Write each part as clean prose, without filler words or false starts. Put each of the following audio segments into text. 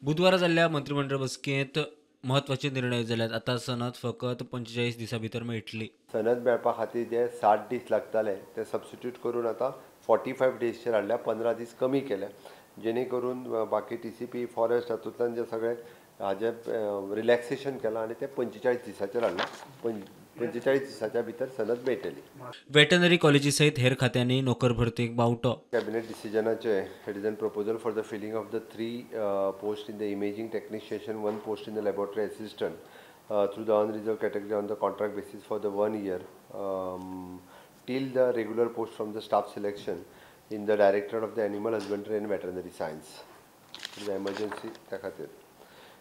बुधवारा जाल्ल्या मंत्रीमंडळ बसकेंत म्हत्वाचे निर्णय जाल्यात. आतां सनद फकत 45 दिसां भितर मेळटली. सनद मेळपा खातीर जे 60 दीस लागताले ते सबस्टिट्यूट करून आतां 45 डेजचेर हाडल्या, 15 दीस कमी केले, जेणे करून बाकी TCP forest हातूंतल्यान जे सगळे हाजे रिलॅक्सेशन केलां आनी ते 45 दिसाचेर हाडलां. 45 दिसाच्या भितर सनद मेळटली. वेटनरी कॉलेजी सयत हेर खात्यांनी नोकर भरतीक बावटो. कॅबिनेट डिसिजनाचे it is an proposal for the filling of the 3 post in the imaging technician, 1 post in the laboratory assistant through the unreserved category on the contract basis for the 1 year till the regular post from the staff selection in the directorate of the animal husbandry and veterinary science. The emergency त्या खातीर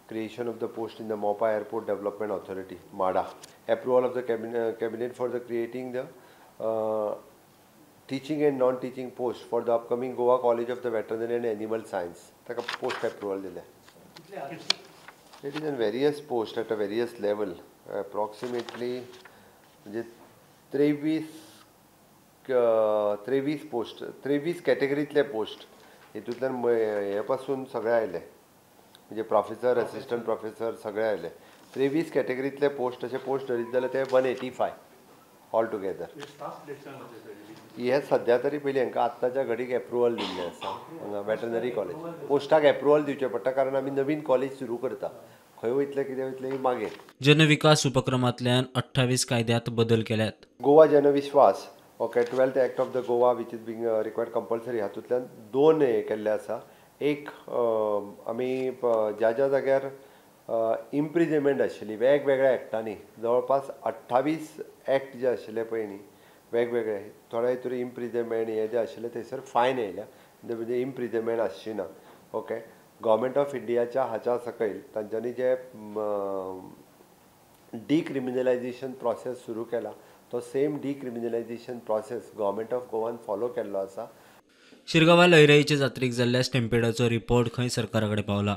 creation of the post in the Mopa Airport Development Authority, MADA. Approval of the cabinet for the creating the teaching and non-teaching post for the upcoming Goa College of the Veterinary and Animal Science. ताका post approval दिले. It is in various post at a various level. Approximately म्हणजे 23 post, 23 कॅटेगरीतले post हेतूंतल्यान हे पासून सगळे आयले, म्हणजे professor, assistant professor सगळे आयले. 23 कॅटेगरीतले पोस्ट अशे पोस्ट धरीत जाल्यार ते 185 ऑल टुगेदर. हे सद्या तरी पयलीं हांकां आत्ताच्या घडीक एप्रुवल दिल्लें आसा. हांगा वेटनरी कॉलेज पोस्टाक एप्रुवल दिवचें पडटा, कारण आमी नवीन कॉलेज सुरू करता. खंय वयतले कितें वयतले मागीर. जनविकास उपक्रमांतल्यान 28 कायद्यांत बदल केल्यात. Goa Janvishwas okay 12th act of the Goa which is being required compulsory हातूंतल्यान 2 हे केल्ले आसा. एक आमी ज्या ज्या जाग्यार इम्प्रिजमेंट आशिल्ली वेगवेगळ्या एक्टांनी, जवळपास 28 एक्ट जे आशिल्ले पळय न्ही वेगवेगळे, थोड्या हितूर इम्प्रिजमेंट हे जे आशिल्ले थंयसर फायन येयल्या, म्हणजे इम्प्रिजमेंट आसची ना. ओके, गव्हर्मेंट ऑफ इंडियाच्या हाच्या सकयल तांच्यांनी जे डिक्रिमिनलायजेशन प्रोसेस सुरू केला तो same decriminalisation process government of Goan follow केल्लो आसा. शिरगांवा लयराईचे जात्रेक जाल्ल्या स्टॅम्पेडाचो रिपोर्ट खंय सरकारा कडेन पावला.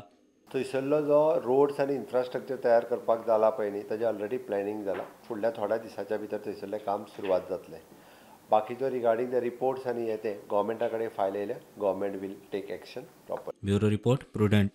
थंयसरलो जो रोड्स आनी इन्फ्रास्ट्रक्चर तयार करपाक जाला पळय न्ही ताजें ऑलरेडी प्लॅनिंग जाला. फुडल्या थोड्या दिसाच्या भितर थंयसरलें काम सुरवात जातलें. बाकीचो रिगार्डींग the reports आनी हे ते गव्हर्मेंटा कडेन फायल येयल्या, government will take action proper. Bureau report, Prudent.